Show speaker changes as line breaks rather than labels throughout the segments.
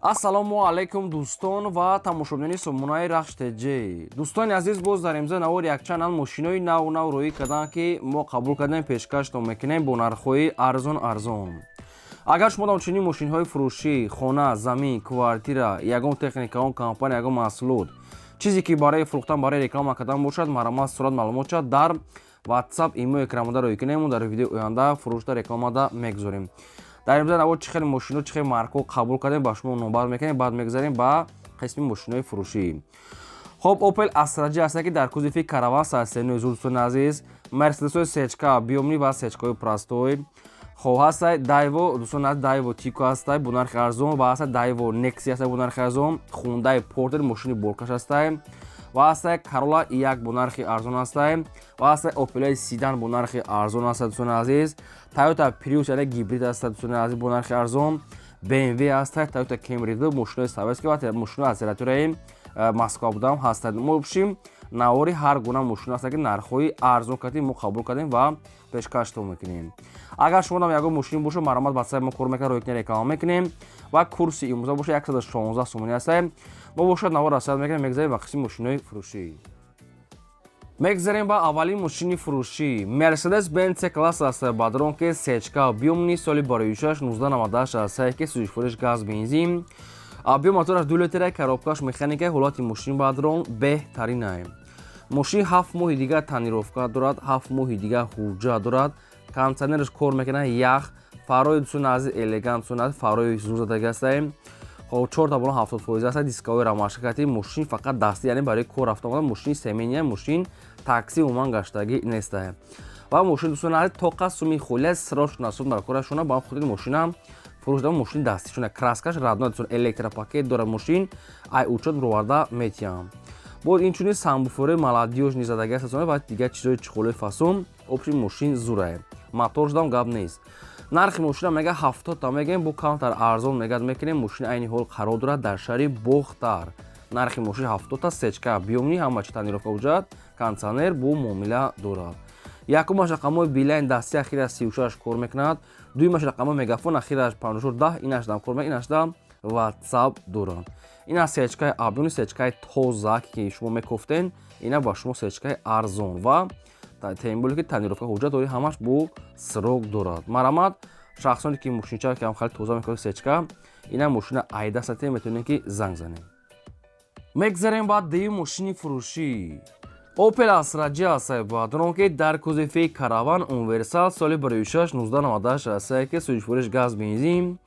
Ассалому алайкум, дӯстон ва тамошобинони сомонаи Рахш ТЖ. Дӯстони азиз, боз дар имзои навор якчанд нав мошинои нав нав роӣ карданд, ки мо қабул кардем, пешкаштон мекунем бо нархҳои арзон арзон. Агар шумо дар чунин мошинҳои фурӯшӣ, хона, замин, квартира, ягон техника, он компания, ягон маҳсулот, чизе ки барои фурӯхтан, барои реклама кардан бошад, марҳамат, сурат, маълумотша дар WhatsApp, Имо экранмода роӣ кунем. Дар видеои оянда фурӯшда, рекламада мегузорем. Дар имзои навор чӣ хел мошино, чӣ хел маркҳо қабул кардем, ба шумо номбар мекунем. Баъд мегузарем ба қисми мошинои фурӯшӣ. Хоб, Opel Astra J аста, ки дар кузови Караван сасенои зур, дӯстони азиз. Мерседесои сечка объёмный ва сечкаҳои простой. Хоб, ҳастай Дайво, дӯстони азиз, Дайво Тико ҳастай бо нархи арзон ва ҳастай Дайво Некси ҳастай бо нархи арзон, Хундай Портер мошини боркаш ҳастай ва ҳастай Карола як бо нархи арзон ҳастай ва ҳастай Опелаи седан бо нархи арзон ҳастай, дӯстони азиз. Тойота Приус, яъне гибрид ҳастай, дӯстони азиз, бо нархи арзон. BMW ҳастай, Тойота Кемри ду, мошинои советский ва мошинои аз территорияи Москва будам ҳастай. Мо бошим, навори ҳар гуна мошино ҳаста, ки нархҳои арзон кардем, мо қабул кардем ва пешкаштон мекунем. Агар шумо дам ягон мошин боша, марҳамат, ба сайт мо кор мекунем, роикна реклама мекунем ва курси имрӯза боша 116 сомонӣ ҳастай. Мо бошад, навор расият мекунем, мегзарем ба қисми мошинои фурӯшӣ. Мегзарем ба аввалин мошини фурӯшӣ. Мерседес Бенц С класс аст, бадрон, ки сечка объёмный, соли бароишаш 1998 аст, ки сӯзишвориш газ, бензин, объём мотораш 2 литра, коробкаш механика. Ҳолати мошин, бадрон, беҳтаринае. Мошин 7 моҳи дигар тонировка дорад, 7 моҳи дигар ҳуҷҷат дорад, кондиционераш кор мекунад, ях, фарои, дӯстони азиз, элегант, дӯстони азиз, фарои зур ҳастаем. Хоб, чорта болон 70% аст, дисковой ромашка кати. Мошин фақат дастӣ, яъне барои кор рафта омадан, мошини семейный, мошин такси умуман гаштагӣ нестае. Ва мошин, дӯстони азиз, тоқа суми холия срочно суд баркорашона, ба хотири мошинам фурӯш дорам. Мошини дастишона, краскаш родной, электропакет дора мошин, ай учёт бироварда метиҳам. Боз инчунин сабвуфери молодёжный задаги аст ва дигар чизои чехолои фасон. Общий мошин зурае, мотор шудам гап нест. Нархи мошина мега 70-та мегӯем, бо камтар арзон мегад мекунем. Мошин айни ҳол қарор дорад дар шаҳри Бохтар. Нархи мошин 70-та, сечка объёмный, ҳама чи тонировка, ҳуҷҷат, кондиционер, бо муомила дорад. Якумаш рақамҳои Билайн дасти, ахираш 36 кор мекунад. Дуюмаш рақамҳои Мегафон, ахираш 54 10, инашдам кор мекунад, инашдам Ватсап дорад. Ина сечкаи объёмный, сечкаи тоза, ки шумо мекофтен, ина ба шумо сечкаи арзон ва тем более ки тонировка, ҳуҷҷат дори, ҳамаш бо срок дорад. Марҳамат, шахсоне ки мошинча ки хеле тоза мекунад, сечка, ина мошина айдастате, метавонед ки занг занед. Мегзарем ба дуюм мошини фурӯшӣ. Opel Astra J аст, баъдон ки дар кузови Караван универсал, соли 2006 1998 аст, ки сӯзишвориш газ, бензин,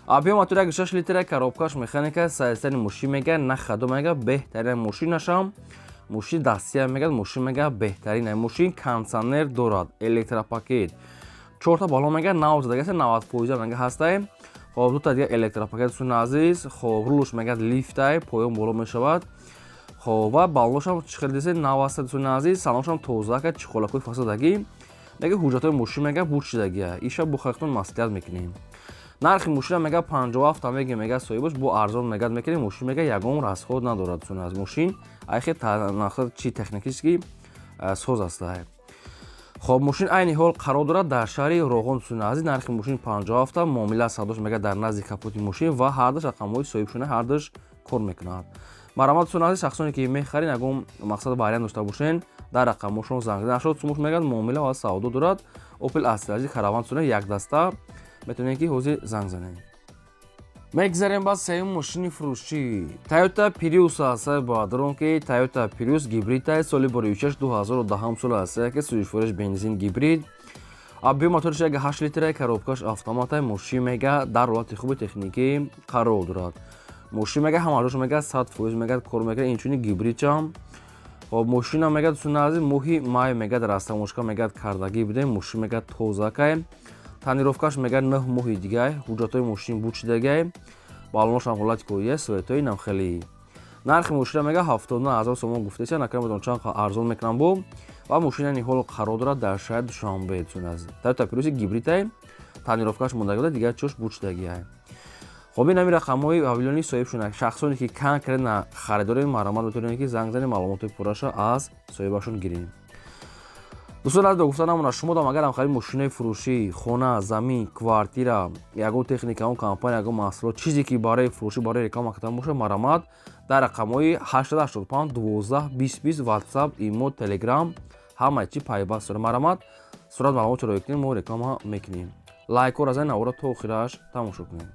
объём мотор 1,6 литра, коробкаш механика. Сайстани мошин мега на хадо, мега беҳтарин мошинашам, мошин дастия мегад, мошин мега беҳтарин мошин, кондиционер дорад, электропакет, чорта бало мега нав задагаст, 90% мега ҳастай. Хоб, дута дига электропакет, суни азиз. Хоб, рулш мегад лифтай, поён боло мешавад. Хоб, ва баллоншам чӣ хел дисе, нав аст, дӯстони азиз, салоншам тоза кард, чехолакҳои фасодагӣ. Мега ҳуҷҷатҳои мошин мега бучидагия, иша бо хахтон маслиҳат мекунем. Нархи мошина мега 57 мега, мега соҳибаш бо арзон мегад мекунем. Мошин мега ягон расход надорад, дӯстони азиз. Мошин айхе чи техникически соз аста. Хоб, мошин айни ҳол қарор дорад дар шаҳри Роғон, дӯстони азиз. Нархи мошин 57, муомила савдош мега дар назди капоти мошин ва ҳардаш рақамҳои соҳибшона, ҳардаш кор мекунад. Марҳамат, дӯстони азиз, шахсоне ки мехарин, ягон мақсад вариант дошта бошен, дар рақамҳошон занг занед. 80 сумош мегӯяд, муомила ва савдо дорад. Opel Astra J Караван як даста, метавонед ки ҳозир занг занед. Мегзарем ба сеюм мошини фурӯшӣ. Toyota Prius аст, баъдрон ки Toyota Prius гибрид аст, соли 2006 2010 сол аст, ки сӯзишвориш бензин, гибрид, объём моториш 1,8 литра, коробкаш автомата. Мошин мега дар ҳолати хуби техникӣ қарор дорад. Мошин мега ҳамаҷош мега 100% мега кор мекунад, инчунин гибридчам. Хоб, мошина мега, дӯстони азиз, моҳи май мега дар растамошка мега кардагӣ будем. Мошин мега тозакай, тонировкаш мега 9 моҳи дигай, ҳуҷҷатҳои мошин бучидагай, баллоношам ҳолати коия, светои нам хеле. Нархи мошина мега 79 000 сомон гуфтеса, накарда медонам чанд арзон мекунам бо. Ва мошина ҳол қарор дорад дар шаҳри Душанбе, дӯстони азиз. Toyota Prius гибридай, тонировкаш мондаги буда, дигар чош бучидагиай. Хоб, ин ҳамин рақамҳои павилиони соҳиб шуда. Шахсоне ки конкретно харидорем, марҳамат, метавонед ки занг занед, маълумоти пурраша аз соҳибашон гирем. Дӯстон, аз гуфта намона, шумо дам агарам хари мошинаи фурӯшӣ, хона, замин, квартира, ягон техника, ягон компания, ягон маҳсулот, чизе ки барои фурӯшӣ, барои реклама кардан бошад, марамат дар рақамҳои 885 12 20 20, WhatsApp, имо, Telegram, ҳамаи чи пайваст дорад. Марамат сурат маълумотро роя кунем, мо реклама мекунем. Лайкҳоро занед, навора то охираш тамошо кунем.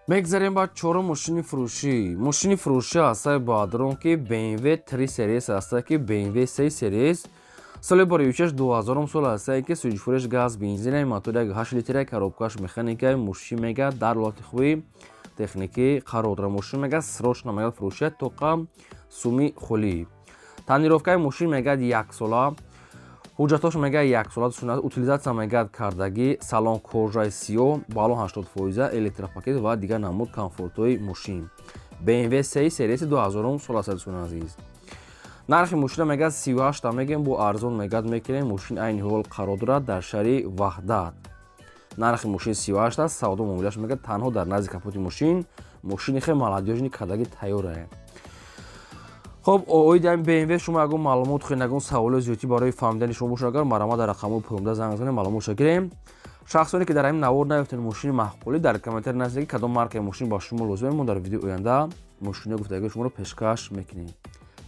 Мегзарем ба чорум мошини фурӯшӣ. Мошини фурӯшӣ ҳастаи баъдрон, ки BMW 3 Series ҳаста, ки BMW 3 Series соли борибишаш 2000 сол ҳастае, ки сӯзишвориш газ бензина, мотори 8 литра, коробкаш механика. Мошин мега дар ҳолати хуби техникӣ қарор дорад. Мошин мега срочно мега фурӯшия, тоқа суми холӣ. Тонировкаи мошин мегӯяд яксола, ҳуҷҷатҳош мегӯяд яксола, утилизация мегӯяд кардагӣ, салон кожаи сиёҳ, баллон 80%, электропакет ва дигар намуд комфортҳои мошин. BMW 3 Series 2000 сол аст, дӯстони азиз. Нархи мошина мегӯяд 38 мегӯем, бо арзон мегӯяд мекунем. Мошин айни ҳол қарор дорад дар шаҳри Ваҳдат. Нархи мошин 38 аст, савдо муомилаш мегӯяд танҳо дар назди капоти мошин. Мошини хеле молодёжный, кадаги тайёрае. Хоб, оиди ҳамин BMW шумо ягон маълумот хоҳед, ягон саволои зиёдтӣ барои фаҳмидани шумо бошад, агар марҳамат, дар рақамҳои поёнда занг занед, маълумотша гирем. Шахсоне ки дар ҳамин навор наёфтед мошини маъқулӣ, дар комментарий нависед, ки кадом маркаи мошин ба шумо лозим. Мо дар видеои оянда мошинои гуфтагии шуморо пешкаш мекунем.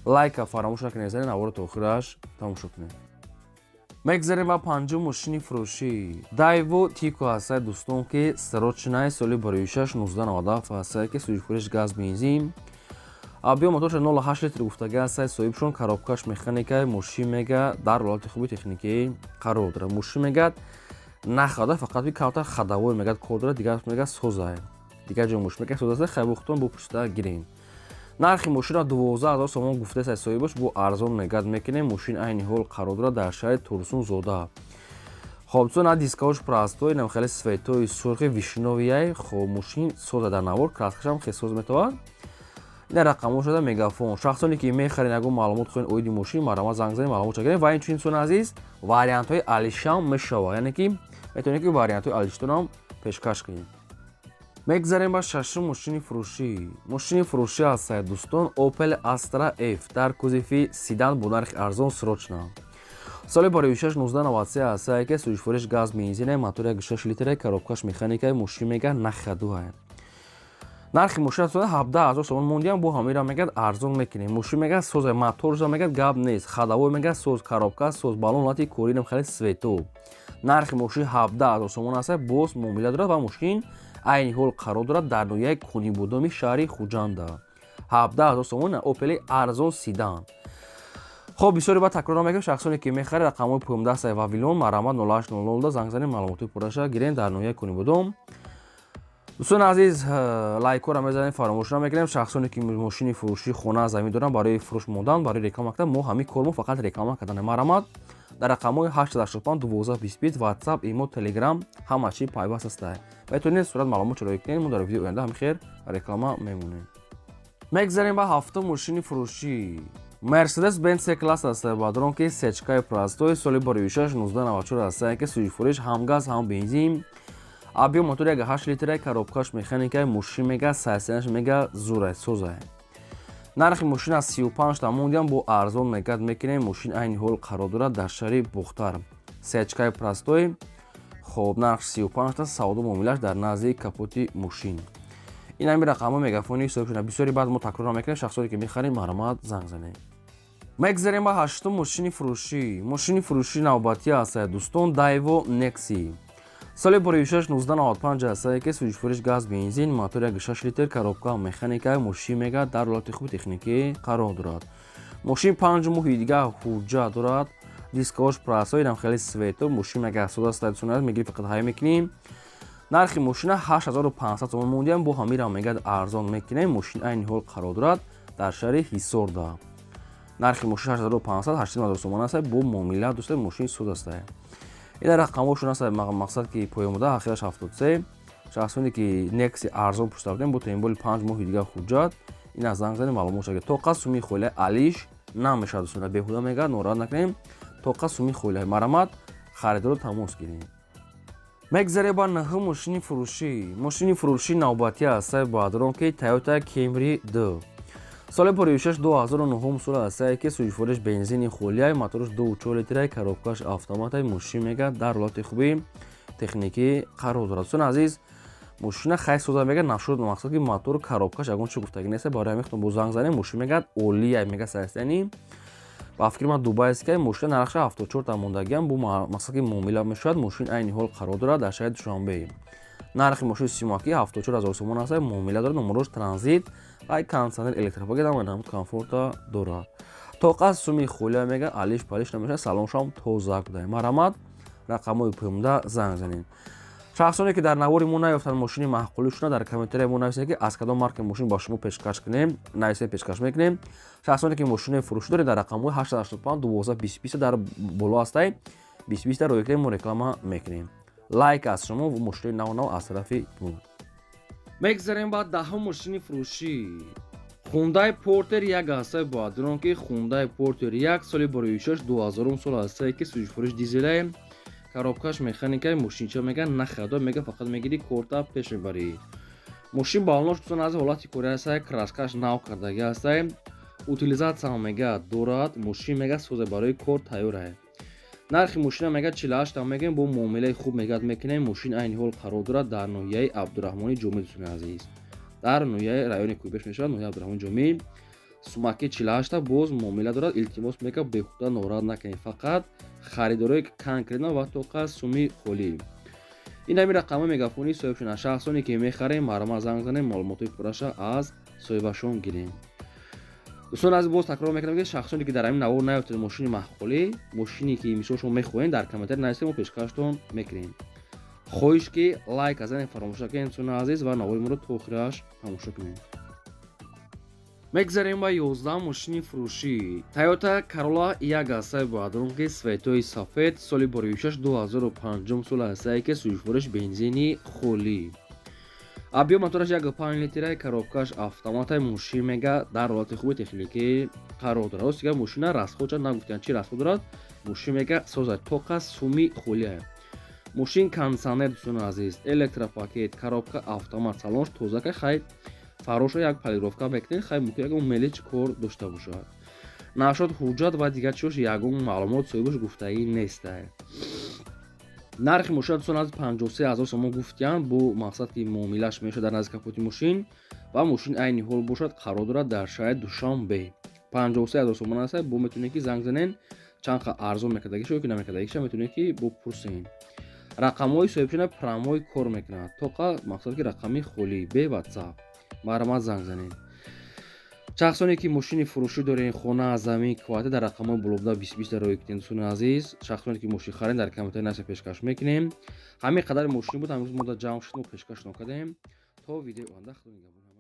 Лайка фаромӯш накунед, занед, наворро то охираш тамошо кунед. Мегзарем ба панҷум мошини фурӯшӣ. Дайво Тико ҳастае, дӯстон, ки срочный, соли бароишаш 1997 ҳастае, ки сӯзишвориш газ бензин, объём моторша 0,8 литр гуфтага ҳастае соҳибшон, коробкаш механика. Мошин мега дар ҳолати хуби техникӣ қарор дорад. Мошин мегӯяд нахада, фақат би камтар ходовой мегӯяд кор дорад, дигар мегӯяд созае, дигар ҷо мошин мегӯяд созаста. Хайбухтон бупурсида гирем. Нархи мошинро 12 000 сомон гуфтааст соҳибаш, бо арзон мегӯяд мекунем. Мошин айни ҳол қарор дорад дар шаҳри Турсунзода. Хоб, дӯстон, на дискаош простой, нам хеле цветои сурхи вишнёвый. Хоб, мошин соза, дар навор краскашам хеле соз метавад. Ина рақамҳо шуда мегафон. Шахсоне ки мехарен, ягон маълумот хоҳед оиди мошин, марҳамат, занг занед, маълумот гиред. Ва инчунин, дӯстони азиз, вариантҳои алишам мешавад, яъне ки метавонед ки вариантҳои алиштонам пешкаш кунед. Мегзарем ба шашум мошини фурӯшӣ. Мошини фурӯшӣ ҳастад, дӯстон, Opel Astra F дар кузови седан бо нархи арзон, срочно. Соли бароишаш 1993 ҳастае, ки сӯзишвориш газ бензина, мотори 6 литра, коробкаш механика. Мошин мега на ходу. Нархи мошин 17 000 сомон мондиам, бо ҳамира мегӯяд арзон мекунем. Мошин мегӯяд соза, моторша мегӯяд гап нест, ходовой мегӯяд соз, коробка соз, баллон ҳолати коринам хеле свету. Нархи мошин 17 000 сомон аст, боз муомила дорад ва мошин айни ҳол қарор дорад дар ноҳияи Конибодоми шаҳри Хуҷанда. 17 000 сомон, Опели арзон седан. Хоб, бисёре ба такрор мекунем. Шахсоне ки мехаред, рақамҳои поёндаста Вавилон, марҳамат, 0800 занг занед, маълумоти пурраша гирем дар ноҳияи Конибодом. Дӯстони азиз, лайкҳоро мезанем, фаромӯш намекунем. Шахсоне ки мошини фурӯшӣ, хона, замин доранд, барои фурӯш мондан, барои реклама кардан, мо ҳамин кор мо фақат реклама кардан. Марҳамат, дар рақамҳои 885 12 25, WhatsApp, имо, Telegram, ҳама чи пайваст аста. Метавонед сурат маълумот чароӣ кунед, мо дар видеои оянда ҳамин хел реклама мемонем. Мегзарем ба ҳафтум мошини фурӯшӣ. Мерседес Бенц С класс аст, бадрон, ки сечкаи простой, соли бароишаш 1994 аст, ки сӯзишвориш ҳам газ, ҳам бензин, объём мотор 1,8 литра, коробкаш механика. Мошин мега сайсанаш мега зурай, созай. Нархи мошин аз 35 та мондиам, бо арзон мегад мекунем. Мошин айни ҳол қарор дорад дар шаҳри Бохтар. Сечкаи простой. Хоб, нарх 35 та, савдо муомилаш дар назди капоти мошин. Ин ҳами рақамҳо мегафони ҳисоб шуда. Бисёри баъд мо такрор мекунем. Шахсоне ки мехарем, марҳамат, занг занем. Мегзарем ба ҳаштум мошини фурӯшӣ. Мошини фурӯшӣ навбатӣ аст, дӯстон, Дайво Некси, соли бароишаш 1995 аст, ки сӯзишвориш газ бензин, мотор 1,6 литр, коробка механика. Мошин мега дар ҳолати хуби техникӣ қарор дорад. Мошин 5 моҳи дигар ҳуҷҷат дорад, дискаош простой, инам хеле свету. Мошин мега сода статсионар мегири, фақат ҳай мекунем. Нархи мошина 8500 сомон мондиам, бо ҳамира мегӯяд арзон мекунем. Мошин айни ҳол қарор дорад дар шаҳри Ҳисорда. Нархи мошин 8500, 80 000 сомон аст, бо муомила дӯста. Мошин соз аст. Ина рақамҳошон аст, мақсад ки поёмода ахираш 73. Шахсоне ки Некси арзон пушта будем, бо теймболи 5 моҳи дигар ҳуҷҷат, ин аз занг занем, маълумот шавад. Тоқа суми хойлаи алиш намешавад, дӯстона, беҳуда мегӯяд, нороҳат накунем. Тоқа суми хойлаи, марамат, харидоро тамос гирем. Мегзарем ба наҳум мошини фурӯшӣ. Мошини фурӯшӣ навбатӣ аст, баъдрон, ки Toyota Camry 2. Соли 56 2009 сол ҳастае, ки сӯзишвориш бензини холияй, мотораш 2,4 литрай, коробкаш автоматай. Мошин мега дар ҳолати хуби техникӣ қарор дорад. Дӯстони азиз, мошина хай соза мега нашуд, мақсад ки мотору коробкаш ягон чи гуфтагӣ нест. Барои ҳамин худтон бо занг занем. Мошин мегӯяд олияй, мега состояние ба фикри ман дубайскай. Мошина нархша 74 та мондагиам, бо мақсад ки муомила мешавад. Мошин айни ҳол қарор дорад дар шаҳри Душанбе. Нархи мошини симаки 74 ҳазор сомон аст, муомила дорад. Номерош транзит ва кондиционер, электропакет, ҳамаи комфорта дорад. Тоқа суми холия мега, алиш палиш намешавад, салоншам тоза буда. Марҳамат, рақамҳои поёнда занг занед. Шахсоне ки дар навори мо наёфтанд мошини маъқулишона, дар комментария мо нависед, ки аз кадом марка мошин ба шумо пешкаш кунем, нависем, пешкаш мекунем. Шахсоне ки мошинои фурӯшӣ доред, дар рақамҳои 885 12 20 20 дар боло ҳастай, 20 20 рӯй кунем, мо реклама мекунем. Лайк аз шумо ва мошинои нав нав аз тарафи мо. Мегзарем ба 10-ум мошини фурӯшӣ. Хундай Портер 1 ҳастаи. Бояд ки Хундай Портер 1, соли 6 2000 сол ҳастае, ки сӯзишвориш дизелае, коробкаш механикаи. Мошинча мега нахадо, мега фақат мегири, корта пеш мебарӣ. Мошин балонош, дӯстон, аз ҳолати кори ҳастае, краскаш нав кардагӣ ҳастае, утилизация мега дорад. Мошин мега созе, барои кор тайёрае. Нархи мошина мега 48 мегӯем, бо муомилаи хуб мегӯяд мекунем. Мошин айни ҳол қарор дорад дар ноҳияи Абдураҳмони Ҷомӣ. Дӯстони азиз, дар ноҳияи райони Кӯйбеш мешавад, ноҳияи Абдураҳмони Ҷомӣ. Сумаки 48-та, боз муомила дорад. Илтимос мека, бехуда норад накунед, фақат харидорои конкретно ва тоқа суми холӣ. Ин ҳамин рақамҳои мегафони соҳибшона. Шахсоне ки мехарем, марҳамат, занг занем, маълумотҳои пурраша аз соҳибашон гирем. Дӯстон азиз, боз такрор мекунам, ки шахсоне ки дар ҳамин навор наёфтед мошини маъқулӣ, мошине ки мисол шумо мехоҳед, дар комментарий нависед, мо пешкаштон мекунем. Хоҳиш ки лайк азанед, фаромӯш накунед, дӯстони азиз, ва навори моро то охираш тамошо кунед. Мегзарем ба 11 мошини фурӯшӣ. Тойота Карола 1 ҳастаи, боядрон ки цветои сафед, соли 6 2005 сол ҳастае, ки сӯзишвориш бензини холӣ, объём мотораш 1,5 литрай, коробкаш автоматай. Мошин мега дар ҳолати хуби техникӣ қарор дорад. Рости гап, мошина расходша нагуфтиянд, чӣ расход дорад. Мошин мега соза, тоқа суми холия. Мошин кондиционер, дӯстони азиз, электропакет, коробка автомат, салонш тоза ка. Хай, фароша як полировка мекунед, хай, мумкин ягон мелочь кор дошта бошад. Нашод ҳуҷҷат ва дигар чиёш ягон маълумот соҳибаш гуфтагӣ нестай. Нархи мошина, дӯстон азиз, 53 000 сомон гуфтиянд, бо мақсад ки муомилаш мешавад дар назди капоти мошин. Ва мошин айни ҳол бошад, қарор дорад дар шаҳри Душанбе. 53 000 сомон аст, бо метавонед ки занг занен, чанд қа арзон мекардагиша ё ки намекардагиша метавонед ки бо пурсен. Рақамҳои соҳибшона прямой кор мекунад, тоқа мақсад ки рақами холӣ, бе Ватсап. Марҳамат, занг занед. Шахсоне ки мошини фурӯшӣ дорен, хона, замин, квартира, дар рақамҳои болобуда 20 20 дар кунед. Дӯстони азиз, шахсоне ки мошин харен, дар комментарий нависа, пешкаш мекунем. Ҳамин қадари мошин буд, ҳамрӯз мо дар ҷамъ шуд, мо пешкаш нокардем. То видеои оянда, худо нигаҳбон.